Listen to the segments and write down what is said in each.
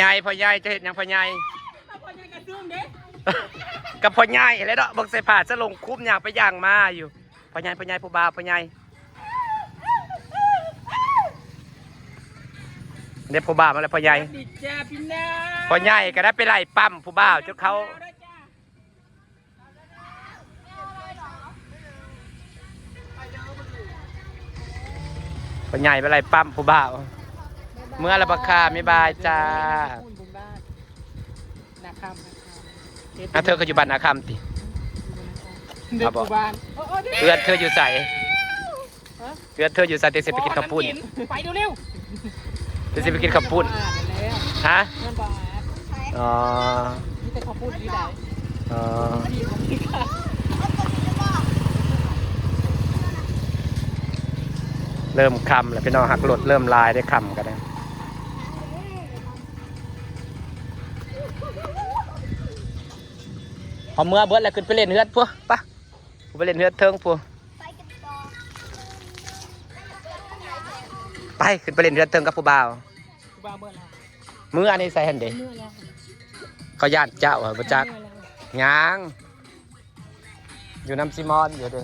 ໃຫຍ່ ພໍ່ໃຫຍ່ ເຈົ້າເຮັດຫຍັງພໍ່ໃຫຍ່? ກັບພໍ່ໃຫຍ່ກະຊຶ້ງເດ້ ກັບພໍ່ໃຫຍ່ແຫຼະເນາະ ເບິ່ງໃສ່ຜ້າສະຫຼົງຄຸມ ຍ່າງໄປຍ່າງມາຢູ່. ພໍ່ໃຫຍ່ ພໍ່ໃຫຍ່ ຜູ້ບ່າວ ພໍ່ໃຫຍ່ ເດ້ ຜູ້ບ່າວມາແລ້ວ ພໍ່ໃຫຍ່ ສະຫວັດດີຈ້າພີ່ນ້ອງ ພໍ່ໃຫຍ່ກະໄດ້ໄປໄລ່ປ້ຳຜູ້ບ່າວຈົນເຂົາ ພໍ່ໃຫຍ່ໄປໄລ່ປ້ຳຜູ້ບ່າວ ເມືອລະບໍ່ຄ່າ ບາຍບາຍຈ້າ. ນາຄຳ ນາຄຳ ອ່ະ ເທີກະຢູ່ບ້ານນາຄຳຕິ? ຢູ່ບ້ານນາຄຳ ເດີ ເອົາບໍ່ ຢູ່ບ້ານ ໂອ້ຍ ເຮືອນເທີຢູ່ໃສ? ຮະ? ເຮືອນເທີຢູ່ໃສ? ຕິຊິໄປກິນເຂົ້າປຸ້ນ ໄປເລັວໆ ຕິຊິໄປກິນເຂົ້າປຸ້ນ ເຮືອນບໍ່ອາດແລ້ວ ຮະ? ເຮືອນບໍ່ອາດ ອໍ ມີແຕ່ເຂົ້າປຸ້ນນີ້ໄດ໋ ອໍ ເລີ່ມຄ່ຳແລ້ວພີ່ນ້ອງ ຮັກລົດເລີ່ມຫຼາຍເດ້ ຄ່ຳກະໄດ້. ເຮົາເມືອເບິດແລ້ວ ຂຶ້ນໄປຫຼິ້ນເຮືອນພຸ້ນ ໄປ ໄປຫຼິ້ນເຮືອນເທິງພຸ້ນ ໄປ ຂຶ້ນໄປຫຼິ້ນເຮືອນເທິງກັບຜູ້ບ່າວ ຜູ້ບ່າວເມືອແລ້ວ ເມືອອັນນີ້ໃສ່ຫັ້ນເດ້ ເມືອແລ້ວ ເຂົາຢ້ານເຈົ້າ ບໍ່ຈັກ ເມືອແລ້ວ ຍັງ ຢູ່ນຳຊີມອນຢູ່ເດ້.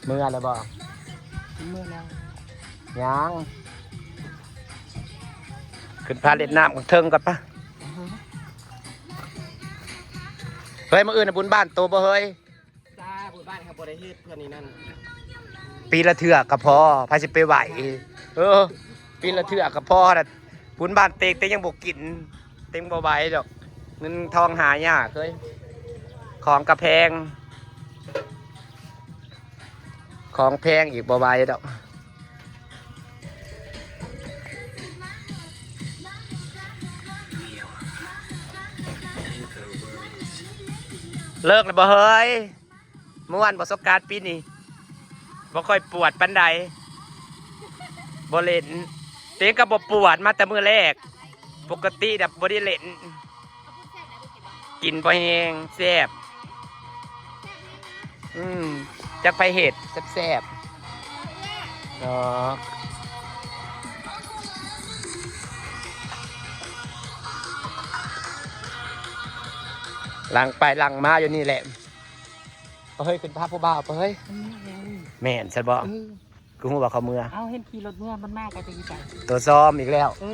ເມືອແລ້ວບໍ່? ເມືອແລ້ວ ຍັງ ຂຶ້ນພາຫຼິ້ນນ້ຳເທິງກ່ອນປະ. ອືຮຶ ເຮີ້ຍ ມື້ອື່ນນະບຸນບ້ານໂຕບໍ່ເຮີ້ຍ? ຈ້າ ບຸນບ້ານເຮົາບໍ່ໄດ້ເຮັດເທື່ອນີ້ນັ້ນ ປີລະເທື່ອກະພໍ ໃຜຊິໄປໄຫວ ເອີ ປີລະເທື່ອກະພໍລະ ບຸນບ້ານເຕັງ ເຕັງຍັງບໍ່ກິນ ເຕັງບໍ່ໄຫວດອກ ເງິນທອງຫາຍາກເຮີ້ຍ ຂອງກະແພງ ຂອງແພງອີກ ບໍ່ໄຫວດອກ. ເລີກແລ້ວບໍ່ເຮີ້ຍ? ມ່ວນບໍ່ສົງການປີນີ້? ບໍ່ຄ່ອຍປວດປານໃດ ບໍ່ຫຼິ້ນ ເຕັງກະບໍ່ປວດມາແຕ່ມື້ແລກ ປົກກະຕິນະບໍ່ໄດ້ຫຼິ້ນ ກິນພໍແຮງ ແຊບ ອືມ ຈັກໃຜເຮັດ ແຊບໆ ເນາະ ຫຼັ່ງໄປຫຼັ່ງມາຢູ່ນີ້ແຫຼະ. ປະເຮີ້ຍ ຂຶ້ນພາຜູ້ບ່າວປະເຮີ້ຍ ມັນມາແລ້ວ ແມ່ນຊັ້ນບໍ່? ເອີ ຄືຮູ້ວ່າເຂົາເມືອ ເອົາ ເຫັນຂີ່ລົດເມືອ ມັນມາກະຈະຢູ່ໃສ? ໂຕຊອມອີກແລ້ວ ເອີ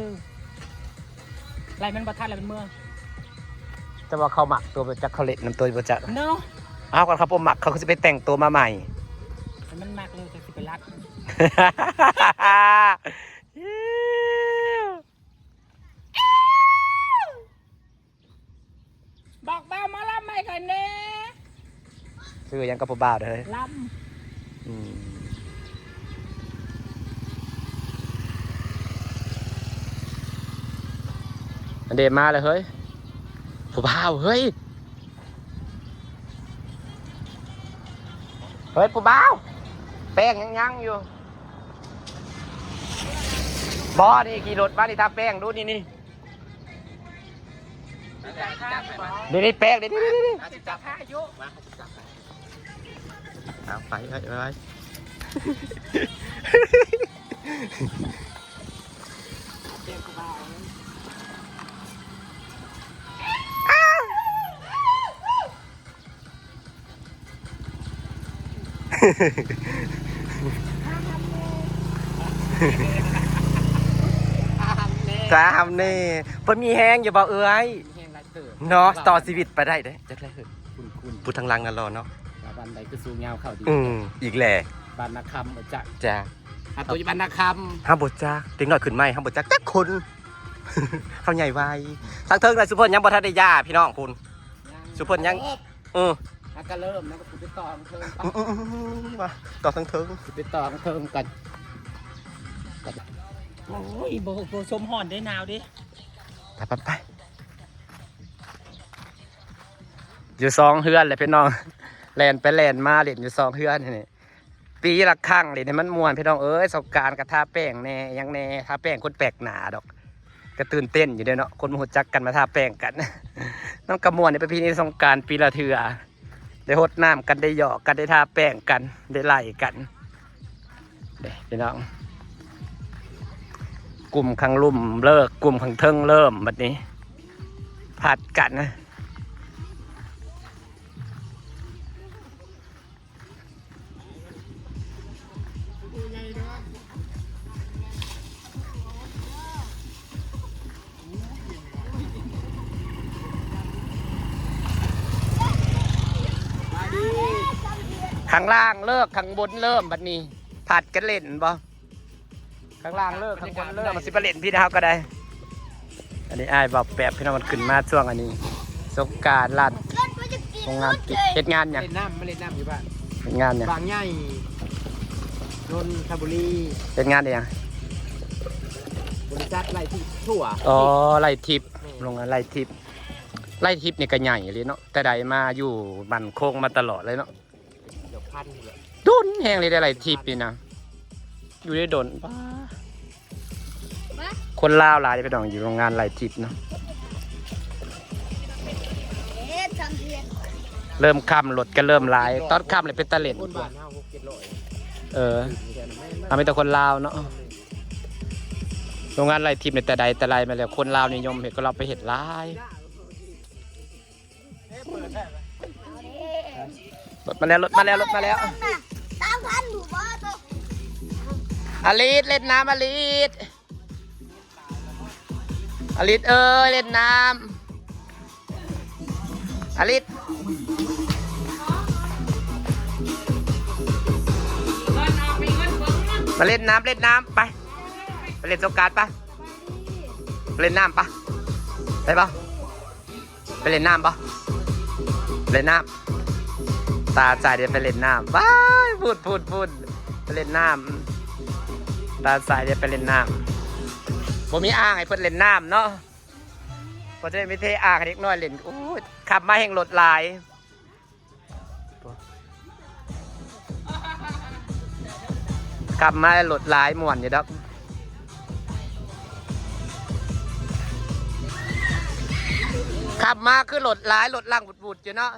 ໄລ່ມັນບໍ່ທັນແລ້ວມັນເມືອ ແຕ່ວ່າເຂົາມັກໂຕບໍ່ຈັກ ເຂົາເຫຼັ້ນນຳໂຕບໍ່ຈັກເນາະ ເອົາ ຄັນເຂົາບໍ່ມັກ ເຂົາຄືຊິໄປແຕ່ງໂຕມາໃໝ່ ຄັນມັນມັກແລ້ວຈັກຊິໄປລັດ. ບອກບ່າວໝໍລຳໃຫ້ຂ້ອຍແດ່ ຊື່ຫຍັງກັບຜູ້ບ່າວເດີ ລຳ ອືມ ອັນເດ ມາແລ້ວເຮີ້ຍ ຜູ້ບ່າວເຮີ້ຍ ເຮີ້ຍ ຜູ້ບ່າວ ແປ້ງຍັງຍັງຢູ່ ບໍ່ ນີ້ ຂີ່ລົດມານີ້ ທາແປ້ງດູ ນີ້ ນີ້ ເດ ນີ້ແປ້ງ ເດ ນີ້ ນີ້ ນີ້ ເອົາໄປ ໄປ ໄປ ຕາຫຳແນ່ ເພິ່ນມີແຮງຢູ່ບໍ່ເອື້ອຍ? ມີແຮງຫຼາຍເຕີບ ເນາະ ຕໍ່ຊີວິດໄປໄດ້ເດ້ ຈັກແລເຮີ້ຍ ຄຸ້ນໆ ຜູ້ທາງຫຼັງນັ້ນຫຼໍ່ເນາະ ວ່າບ້ານໃດຄືສູງຍາວເຂົ້າດີ ອືມ ອີກແຫຼະ ບ້ານນາຄຳບໍ່ຈັກ ຈ້າ ຫາໂຕຢູ່ບ້ານນາຄຳ ເຮົາບໍ່ຈັກ ເດັກນ້ອຍຂຶ້ນໃໝ່ ເຮົາບໍ່ຈັກຈັກຄົນ ເຂົາໃຫຍ່ໄວ ທາງເທິງນະ ຊຸມເພິ່ນຍັງບໍ່ທັນໄດ້ຢ່າ ພີ່ນ້ອງພຸ້ນ ຊຸມເພິ່ນຍັງ ເອີ ອາກະເລີ່ມນະ ກູໄປຕໍ່ເທິງ ອືມໆໆ ມາ ຕໍ່ເທິງໆ ກູໄປຕໍ່ເທິງກັນ ໂອ້ຍ ບໍ່ ບໍ່ຊົມຮ້ອນເດ້ ໜາວເດ້ ໄປໆໆ ຢູ່ສອງເຮືອນແຫຼະພີ່ນ້ອງ ແລ່ນໄປແລ່ນມາ ຫຼິ້ນຢູ່ສອງເຮືອນນີ້ ປີລະຄັ້ງ ຫຼິ້ນໃຫ້ມັນມ່ວນພີ່ນ້ອງເອີຍ ສົງການກະທາແປ້ງແດ່ ຫຍັງແດ່ ທາແປ້ງຄົນແປກໜ້າດອກ ກະຕື່ນເຕັ້ນຢູ່ເດ້ເນາະ ຄົນບໍ່ຮູ້ຈັກກັນມາທາແປ້ງກັນ ມັນກະມ່ວນ ເປັນປະເພນີສົງການປີລະເທື່ອ ໄດ້ຫົດນ້ຳກັນ ໄດ້ຫຍອກກັນ ໄດ້ທາແປ້ງກັນ ໄດ້ໄລ່ກັນເດ້ພີ່ນ້ອງ. ກຸ່ມຂ້າງລຸ່ມເລີກ ກຸ່ມຂ້າງເທິງເລີ່ມ ບັດນີ້ຜັດກັນ. ຂ້າງລ່າງເລີກ ຂ້າງບົນເລີ່ມ ບັດນີ້ຜັດກັນເລ່ນບໍ່? ຂ້າງລ່າງເລີກ ຂ້າງບົນເລີ່ມ ມັນຊິໄປເລ່ນພີ້ນະ ເຮົາກໍໄດ້. ອັນນີ້ອ້າຍເວົ້າແປບ ພີ່ນ້ອງ ມັນຂຶ້ນມາຊ່ວງອັນນີ້ ສົງການ ຮ້ານໂຮງງານປິດ. ເຮັດງານຫຍັງ? ມາເລ່ນນ້ຳ ມາເລ່ນນ້ຳຢູ່ບ້ານ. ເຮັດງານຫຍັງ? ບາງໃຫຍ່ ນນທະບູລີ. ເຮັດງານອີ່ຫຍັງ? ບໍລິສັດໄລ່ທິບທົ່ວ. ອໍ ໄລ່ທິບ. ແມ່ນ. ໂຮງງານໄລ່ທິບ. ໄລ່ທິບນີ້ກໍໃຫຍ່ອີ່ຫຼີເນາະ ແຕ່ໃດມາຢູ່ໝັ້ນຄົງມາຕະຫຼອດເລີຍເນາະ. ເກືອບພັນແຫຼະ. ດົນແຮງເລີຍໄດ້ໄລ່ທິບນີ້ນະ ຢູ່ໄດ້ດົນ. ປ້າ ຄົນລາວຫຼາຍເດ້ພີ່ນ້ອງ ຢູ່ໂຮງງານໄລ່ທິບເນາະ. ເລີ່ມຄ່ຳລົດກໍເລີ່ມຫຼາຍ ຕອນຄ່ຳເລີຍເປັນຕາເຫຼັ້ນ. ຄົນບ້ານເຮົາຫົກເຈັດຮ້ອຍ. ເອີ ເຮົາມີແຕ່ຄົນລາວເນາະ. ໂຮງງານໄລ່ທິບນີ້ແຕ່ໃດແຕ່ໃດມາແລ້ວ ຄົນລາວນິຍົມເຮັດ ກໍລາວໄປເຮັດຫຼາຍ. ລົດມາແລ້ວ ລົດມາແລ້ວ ລົດມາແລ້ວ. ຕາມທັນຢູ່ບໍ່ໂຕ? ອາລິດ ເລ່ນນ້ຳ ອາລິດ ອາລິດເອີຍ ເລ່ນນ້ຳ ອາລິດ ມາເລ່ນນ້ຳ ເລ່ນນ້ຳ ໄປ ໄປເລ່ນສົງການ ໄປ ໄປເລ່ນນ້ຳ ໄປ ໄປບໍ່? ໄປເລ່ນນ້ຳບໍ່? ເລ່ນນ້ຳ. ຕາໃສເດ້ໄປເລ່ນນ້ຳ. ວ້າຍ ພຸ້ນ ພຸ້ນ ພຸ້ນ ໄປເລ່ນນ້ຳ. ຕາໃສເດ້ໄປເລ່ນນ້ຳ. ບໍ່ມີອ່າງໃຫ້ເພິ່ນເລ່ນນ້ຳເນາະ. ເພິ່ນຈະໄດ້ໄປເທອ່າງໃຫ້ເດັກນ້ອຍເລ່ນ. ໂອ້ຍ ຂັບມາແຮ່ງລົດຫຼາຍ. ຂັບມາລົດຫຼາຍ ມ່ວນຢູ່ດອກ. ຂັບມາຄືລົດຫຼາຍ ລົດຫຼັ່ງບຸດໆຢູ່ເນາະ.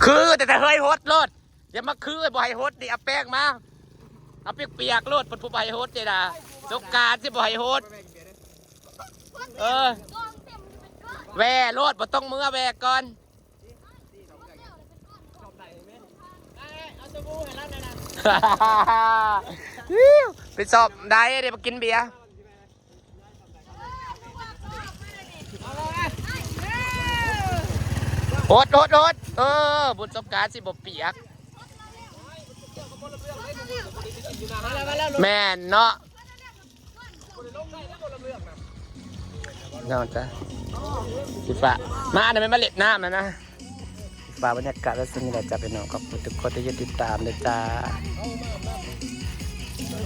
ຄືແຕ່ ແຕ່ເຮີ້ຍ ຫົດໂລດ. ຢ່າມາຄື ບໍ່ໃຫ້ຫົດນີ້ ເອົາແປ້ງມາ ເອົາປຽກໆໂລດ. ເພິ່ນຜູ້ບໍ່ໃຫ້ຫົດນີ້ນະ ສົງການຊິບໍ່ໃຫ້ຫົດ. ເອີ ແວ່ໂລດ ບໍ່ຕ້ອງເມືອ ແວ່ກ່ອນ. ໄປຊອບໄດ້ເດ້ ມາກິນເບຍ. ໂຫດ ໂຫດ ໂຫດ ເອີ ບຸນສົງການຊິບໍ່ປຽກ. ແມ່ນເນາະ ເນາະ ຈ້າ ຊິຝາກ ມາ ອັນນັ້ນແມ່ນມາເລັດນ້ຳນະນະ. ຝາກບັນຍາກາດໄວ້ສ່ຳນີ້ແຫຼະຈ້າພີ່ນ້ອງ ຂອບຄຸນທຸກຄົນທີ່ຕິດຕາມເດີຈ້າ.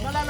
ມາແລ້ວ